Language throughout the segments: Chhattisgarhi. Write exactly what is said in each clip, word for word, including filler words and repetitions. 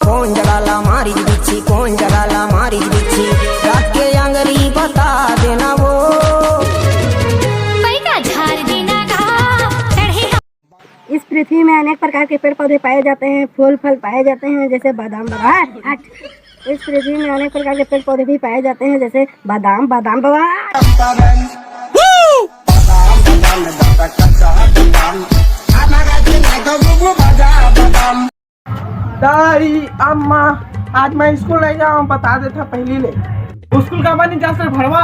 कोन जगह ला मारिच बिच्छी, कोन जगह ला मारिच बिच्छी, रात के अंगरी बता देना वो। इस पृथ्वी में अनेक प्रकार के पेड़ पौधे पाए जाते हैं, फूल फल पाए जाते हैं, जैसे बादाम, बादाम। हट। इस पृथ्वी में अनेक प्रकार के पेड़ पौधे भी पाए जाते हैं, जैसे बादाम, बादाम, बादाम। दाई, अम्मा, आज मैं स्कूल नहीं जाऊँ, बता देता पहली ले। स्कूल का बनी जा सर भड़वा,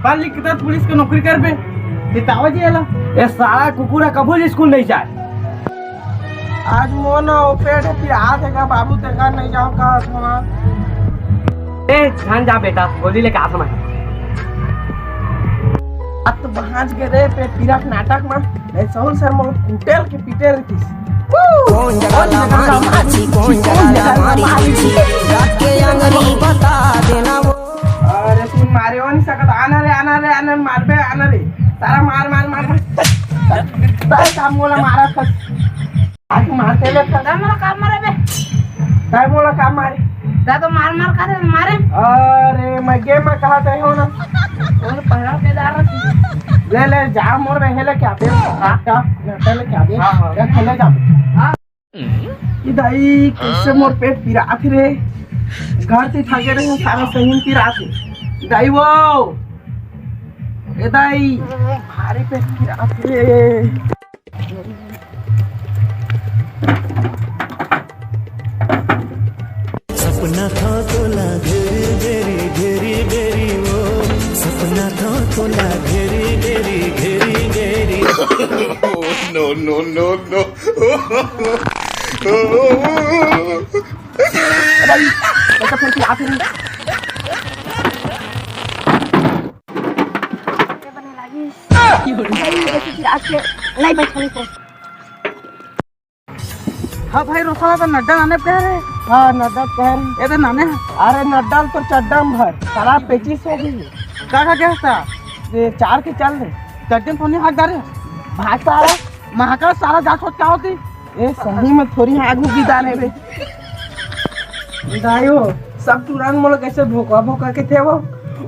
पढ़ लिख के पुलिस के नौकरी करबे, जितावा जी एला। ए साला कुकुरा कभू स्कूल नहीं जाए। आज मोर ना ओ पेट पिरात हे का बाबू, तेकर नहीं जाओ का थोड़ा। ए, झन जा बेटा, गोली लेके आत हूँ मैं। अब तो बाँच गे रे पेट पीरा के नाटक में, नहीं सहूल सर मोर कुटेल के पीटे रहतीस। कोन जगह ला मारिच बिच्छी, कोन जगह ला मारिच बिच्छी, रात के अंगरी बता देना वो। अरे सुन, मारे हो नहीं सकत, आना रे, आना रे, आना रे, मारबे, आना रे, सारा मार, मार, मार, मार। बस अब मोला मारा था। आज मारते ले था। दा मोला का मारे बे? दा मोला का मारे? दा तो मार मार का दे मारे। अरे मैं गेम में कहा थे हो ना। और पहला के दार रखी। ले ले जा मोर रहे ले क्या बे? हाँ। क्या? ले ले क्या बे? हाँ, हाँ। क्या खेले जा? हाँ। ई दाई कैसे मोर पेट पिरात रे। घर से थके रहे सारा सही पिरात रे। दाई वो। ए दाई। भारी पेट पिरात रे। सपना था तोला घेरी घेरी घेरी घेरी वो। सपना था तोला घेरी घेरी घेरी घेरी। No, no, no, no. अरे, ऐसा फिर क्या फिर? नहीं बैठा नहीं तो। हाँ भाई, रोसड़ा तो नड्डा नाने पे है रे। हाँ, नड्डा पे है रे। ये तो नाने है। अरे नड्डा तो चड्डा में भर, सारा पेचिस हो गई। का का क्या था? ये चार के चल रहे। चड्डे में फोनी हाथ डाले। भाग सारा, महाकाल सारा जा सोच क्या होती? ए, सही में थोड़ी हाँ आगू की दाने बे। दायो, सब टूरा मन मोला कैसे भोकवा भोकवा के थे वो?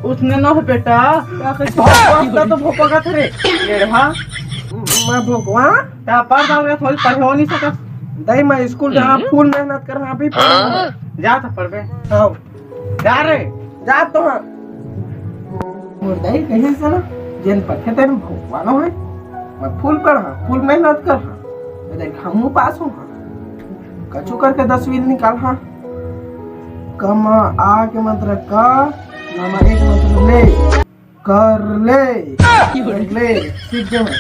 उसने न हो बेटा, भोकवा तो भोकवा का थे रे, लेड़हा। मैं भोकवा? ता पर डाल के थोड़ी पढ़े हो नहीं सकत। दाई, मैं स्कूल जहाँ फुल मेहनत कर, हाँ भी फुल। जा तो पढ़बे। हाँ। जा रे। जा तो हाँ। मोर दाई कहे से ना, जेन पढ़े तेन भोकवा न होय। मैं फुल पढ़ा, फुल मेहनत कर हाँ। मैं देख हमू पास हूँ हाँ। कछु करके दसवीं निकाल हाँ। क म आ के मतलब का, न म ए के मतलब ले। कर ले। कर ले। सीख गए मैं।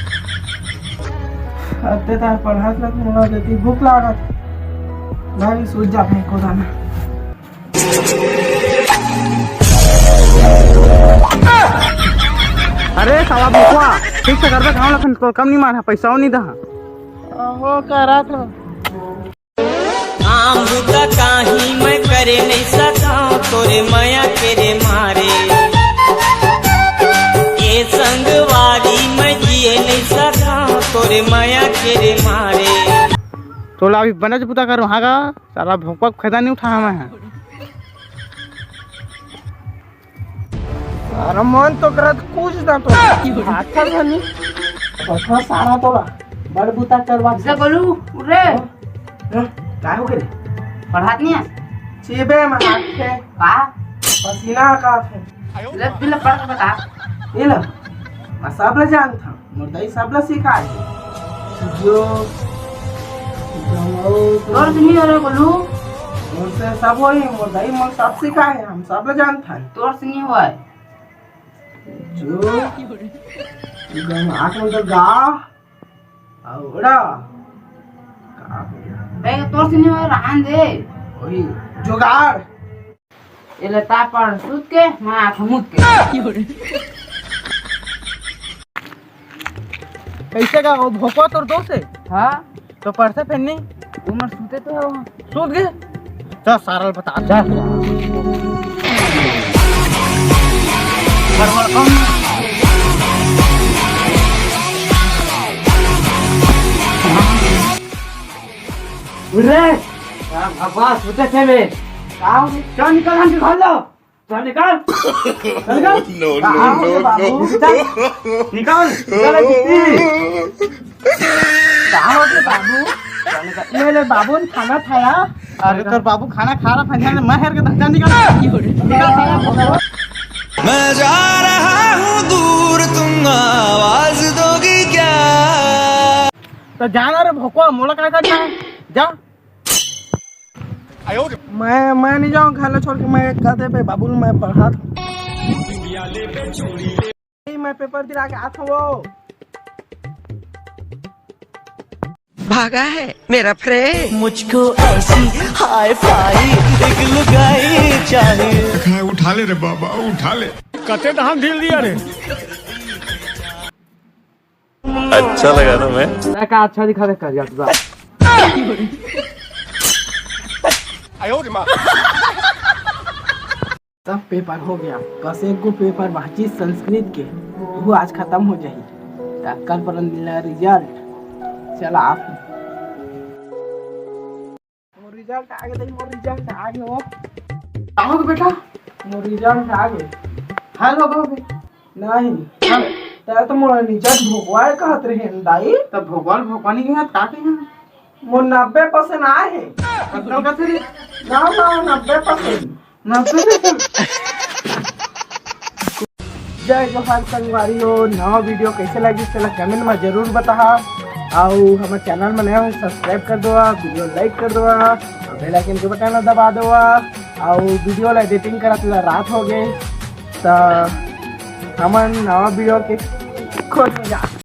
अते तार पढ़ात लग मोला देती भूख लागत। मैं भी सूझ जात है को दाना। अरे साला भोकवा, ठीक से करबे काम ला, फिर तो कम नहीं मारा, पैसा नहीं दहा। वो करा था। काम बुता काही मैं करे नहीं सका, तोरे मया के रे मारे। ये संगवारी मैं जिए नहीं सका, तोरे मया के रे मारे। तोला अभी बनच बुता करो, हाँ गा? साला भोकवा के फायदा नहीं उठा मैं। सारा मन तो करत कुछ ना तो। हाथ था धनी। पठा सारा तोला। बड़ बुता करवा। इसे बोलू, उठ रे। हाँ? हाँ? काय हो गए? पढ़ात नहीं है? चीबे में हाथ थे। का? पसीना का थे। ले, पहले पढ़ के बता। ये ला। मैं सब ले जानता हूँ। मोर दाई सबला सिखाए हे। जो, जो तोर से नहीं हो रे गोलू। मोर से सब होई, मोर दाई मोर सब सिखाए हे, हम सब जानथन। तोर से नहीं होय। जो, गम आठ में तो गा, अउ उड़ा। का हो गया? बे, तोर से नहीं होय, रहन दे। वही, जुगाड़। एला तापड़ सूत के, मैं आँख मूंद के। कैसे का वो भोकवा तोर दोस्त है? हाँ। तो पढ़ते फिर नहीं? उमर सूते तो है वहाँ। सूत गए? चल सारा बता। चल। गड़बड़ कौन? उठ रे। अब बस, उठे से में। का हो गया? चल निकल, हम निकाल लो। चल निकाल। चल निकाल। No, no, कहाँ हो गया no, बाबू? no। निकाल। निकाल, निकाल, कितनी? कहाँ हो गया बाबू? चल निकाल। ले ले बाबू ने खाना खाया। अरे तोर बाबू खाना खा रहा था, मैं हेर के धक्का निकाल। निकाल खाना। मैं जा रहा हूँ दूर, तुम आवाज दोगी क्या? तो जाना रे भोकवा, मोला का करना है? जा। मैं, मैं नहीं जाऊँ घर ला छोड़ के, मैं कहते पे बाबू ल मैं पढ़ा था। मैं पेपर दिला के आता हूँ। भागा है मेरा फ्रेंड। मुझको ऐसी हाई फाई एक लुगाई चाहिए। उठा ले रे बाबा, उठा ले। कते धान ढील दिया रे। अच्छा लगा ना मैं? मैं का अच्छा दिखा दे कर यार। सब पेपर हो गया, बस एक गो पेपर बाँचिस संस्कृत के, वो आज खत्म हो जाही। त कल परन मिला रिजल्ट। चला आप। मोर रिजल्ट आ गे, मोर रिजल्ट आ गे हो। का हो गे बेटा? मोर रिजल्ट आ गे। हाल हो गे। नहीं। तै तो मोला निजत भोगवाए कहत रहे न दाई। त भोगवाल भोगवानी के हाथ का कही? मोर नब्बे परसेंट आए हे। कतका कथे रे? ना, ना, नब्बे परसेंट। नब्बे परसेंट। जय जोहार संगवारी हो, नवा वीडियो कैसे लगी तेला कमेंट में जरूर बताहा। अउ हमर चैनल में नया हो सब्सक्राइब कर दो, वीडियो लाइक कर दो, अउ बेल आइकन के बटन ला दबा दो। अउ वीडियो ला एडिटिंग करत ला रात हो गए, त हमन नवा वीडियो के खोज में जा।